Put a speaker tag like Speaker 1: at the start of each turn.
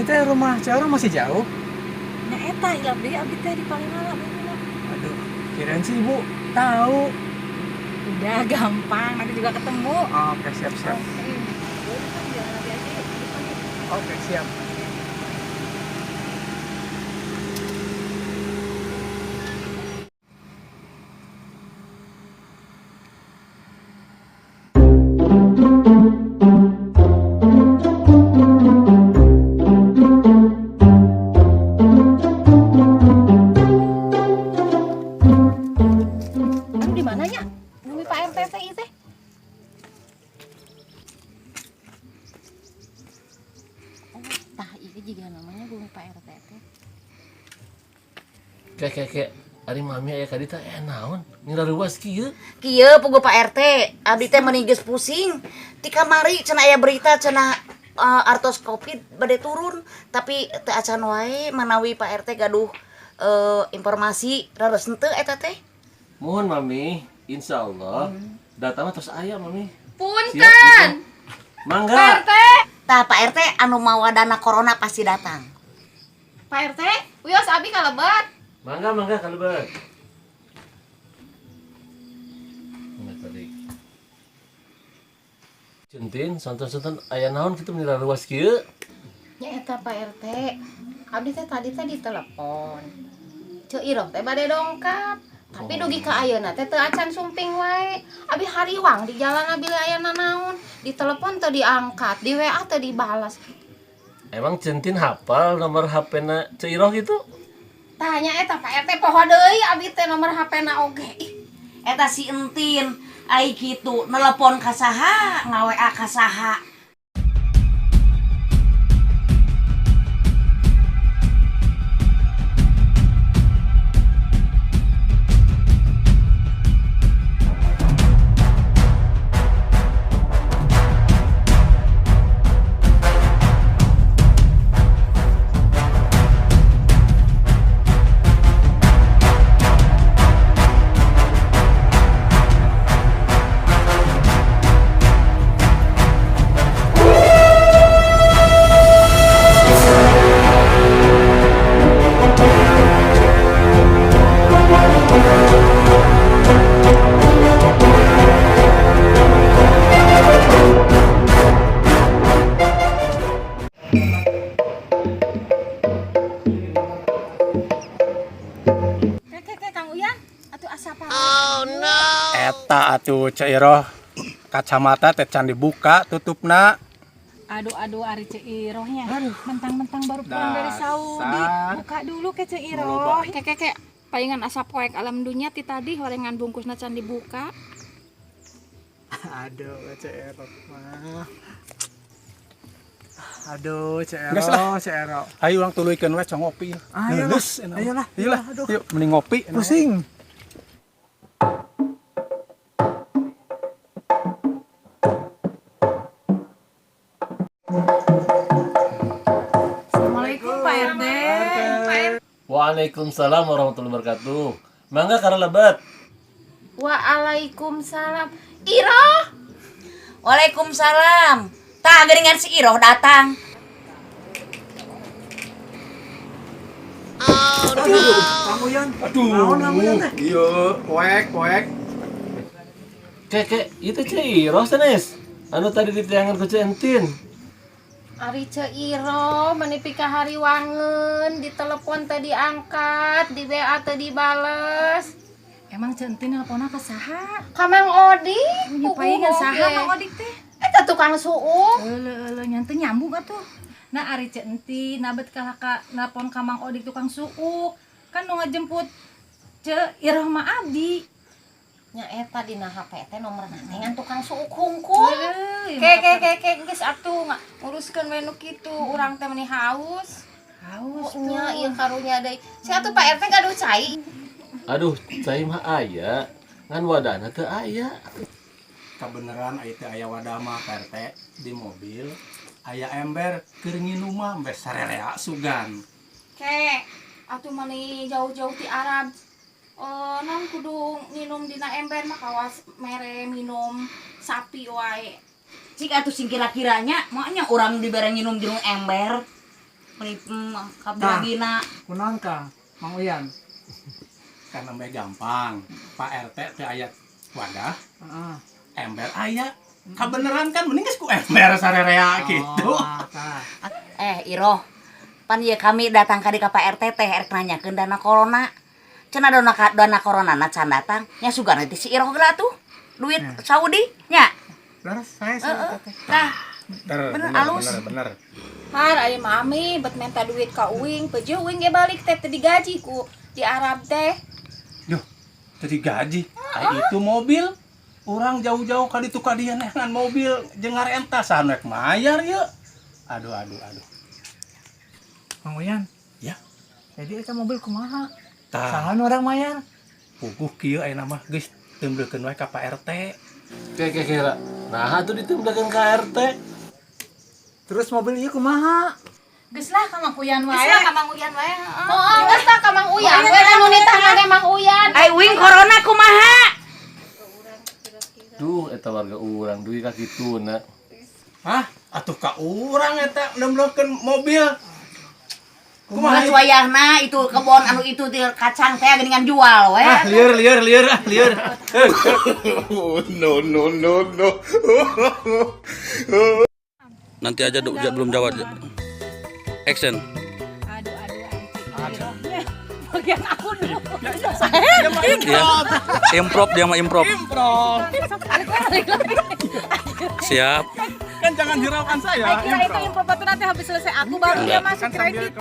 Speaker 1: Ini teh rumah Ceu Iroh masih jauh?
Speaker 2: Nya eta hilap deui abdi teh di Palimalang.
Speaker 1: Aduh, kirain sih Ibu tahu.
Speaker 2: Udah gampang, nanti juga ketemu.
Speaker 1: Oke, siap siap. Oke, siap.
Speaker 3: Aduh, di mananya? Bumi Pak RT teh ieu teh. Oh, tah ieu juga namanya bumi Pak RT teh.
Speaker 4: Kayak kayak kayak ari mami aya ka ditu naon? Ngiraruas kieu.
Speaker 5: Kieu puguh Pak RT, abdi teh meuni geus pusing. Ti kamari cenah aya berita cenah artos Covid bade turun, tapi teu acan wae manawi Pak RT gaduh informasi rares henteu eta teh.
Speaker 4: Mohon mami, insyaallah data mah terus aya mami.
Speaker 3: Punten.
Speaker 4: Siap, mangga.
Speaker 3: Pak RT.
Speaker 5: Tah Pak RT anu mawa dana corona pasti datang.
Speaker 3: Pak RT, wios abi kalebet.
Speaker 4: Mangga mangga kalebet. Mangga tadi. Centin, sonton-sonton aya naon kitu meuni raruas kieu?
Speaker 3: Nya eta Pak RT. Abdi teh tadi teh ditelepon. Ceu Iroh teh bade dongkap. Tapi dugi ka ayeuna teh teu acan sumping wae. Abi hariwang di jalan abi aya nanaon. Ditelepon teu diangkat, di WA teu dibalas.
Speaker 4: Emang Centin hafal nomor HP-na Ceu Iroh gitu?
Speaker 3: Tanya eta Pak RT poho deui abi teh nomor HP-na oge. Ih,
Speaker 5: Eta si Entin ai kitu nelepon ka saha, nga-WA ka saha.
Speaker 3: Kek Kang Uyan, atuh asa apa?
Speaker 1: Eta atuh Ceu Iroh kacamata teh can dibuka tutupna.
Speaker 2: Aduh aduh ari Ceu Irohnya. Mentang-mentang baru pulang dari Saudi. Buka dulu ke Ceu Iroh.
Speaker 3: Kek kek kek palingan asa poek alam dunya ti tadi horengan bungkusna can dibuka.
Speaker 1: Aduh, Ceu Iroh mah. Aduh, Ceu
Speaker 6: Geus lah.
Speaker 1: Iroh, Ceu Iroh.
Speaker 6: Ayo urang tuluykeun we cong ngopi.
Speaker 1: Ayolah,
Speaker 6: Leuleus, enak.
Speaker 1: ayolah,
Speaker 6: Ayolah,
Speaker 1: aduh.
Speaker 6: yuk mending ngopi. Enak.
Speaker 1: Pusing.
Speaker 2: Assalamualaikum Pak RT.
Speaker 4: Waalaikumsalam warahmatullahi wabarakatuh. Mangga karalebet.
Speaker 3: Waalaikumsalam. Iroh.
Speaker 5: Waalaikumsalam. Tah geuningan si Iroh datang.
Speaker 1: Kang Uyan.
Speaker 6: Aduh.
Speaker 1: Naon Kang Uyan teh?
Speaker 6: Iya, poek, poek.
Speaker 4: Kek kek itu Ceu Iroh sanes. Anu tadi diteangan ku Ceu Entin.
Speaker 3: Ari Ceu Iroh meuni pikahariwangeun, ditelepon teu diangkat, di WA teu dibales.
Speaker 2: Emang Ceu Entin nelponna ka saha?
Speaker 3: Ka Mang Odik.
Speaker 2: Punya palingan saha Mang Odik teh?
Speaker 3: Eta tukang suuk.
Speaker 2: Euleuh euleuh nya teu nyambung atuh. Nah ari Ceu Entin nabet kalah ka nelpon ka Mang Odik tukang suuk. Kan nu ngajemput Ceu Iroh mah abdi.
Speaker 3: Nya eta dina HP teh nomorna teh ngan tukang suuk hungkul.
Speaker 2: Eueuh,
Speaker 3: Ke ke ke ke geus atuh nguruskeun we nu kitu urang teh meuni haus.
Speaker 2: Haus
Speaker 3: Oh, nya ieu karunya deui. Sia atuh Pak RT gaduh cai.
Speaker 4: Aduh, cai mah aya, ngan wadana teu aya.
Speaker 6: Kabeneran aya teh aya wadah mah Pak RT di mobil. Aya ember keur nginum mah embe sarerea sugan.
Speaker 3: Ke atuh meuni jauh-jauh ti Arab. Non kudu nginum dina ember mah kawas mere minum sapi wae.
Speaker 5: Cik atuh sing kira-kiranya maknya urang dibere nginum jeung ember. Meni kabiragina.
Speaker 7: Kunaon, Kang? Mang Uyan.
Speaker 1: Karena meh gampang. Pak RT teh aya wadah,
Speaker 7: Heeh.
Speaker 1: ember aya. Kabeneran kan mending geus ku ember sarerea gitu.
Speaker 7: Oh, tah.
Speaker 5: Eh, Iroh. Pan ieu kami datang ka di ka Pak RT teh erek nanyakeun dana corona. Cenah dana corona na can datang. Nya sugan teh si Iroh geura tuh. Duit Saudi nya.
Speaker 7: Leres saya
Speaker 5: Heeh.
Speaker 7: teh.
Speaker 5: Tah,
Speaker 1: Bener,
Speaker 5: bener, alus.
Speaker 1: bener, bener.
Speaker 3: Har ari mami bet menta duit ka uing, peje uing ge balik teh teu digaji ku di Arab teh.
Speaker 1: Duh, tadi gaji. Ai itu mobil. Orang jauh-jauh ka ditu ka dieu neangan mobil jeung ngarenta saha nu rek mayar yeuh. Aduh, aduh, aduh.
Speaker 7: Mang Uyan.
Speaker 1: Ya.
Speaker 7: Jadi eta mobil kumaha?
Speaker 1: Tah,
Speaker 7: Saha nu orang mayar?
Speaker 1: Puguh kieu ayeuna mah geus temblekeun wae ka Pak RT.
Speaker 4: Ke ke kira. Nah, tuh ditemblekeun ka RT.
Speaker 7: Terus mobil ieu kumaha?
Speaker 2: Geus lah ka Mang Uyan wae.
Speaker 3: Geus lah ka Mang Uyan wae, heeh. Heeh, geus lah ka Mang Uyan we anu nitah ge Mang Uyan.
Speaker 5: Ai uing corona kumaha?
Speaker 4: Duh, eta warga urang duit ka kituna.
Speaker 1: Hah? Atuh ka urang eta nemblekeun mobil.
Speaker 5: Kumaha wayahna itu kebon anu itu di kacang teh geuningan jual we.
Speaker 1: Ah, lieur lieur lieur ah lieur.
Speaker 8: No, no, no, no.
Speaker 9: Nanti aja belum jawab. Action.
Speaker 2: Aduh, aduh, aduh. Bagian aku dulu.
Speaker 9: Ya. Improv dia mah, improv.
Speaker 1: Improv.
Speaker 2: Balik lagi.
Speaker 9: Siap.
Speaker 1: Kan jangan hiraukan saya.
Speaker 2: Saya kira itu improv itu nanti habis selesai aku baru dia
Speaker 9: Enggak.
Speaker 2: masuk,
Speaker 1: Kan
Speaker 2: kirain
Speaker 1: sambil
Speaker 2: gitu.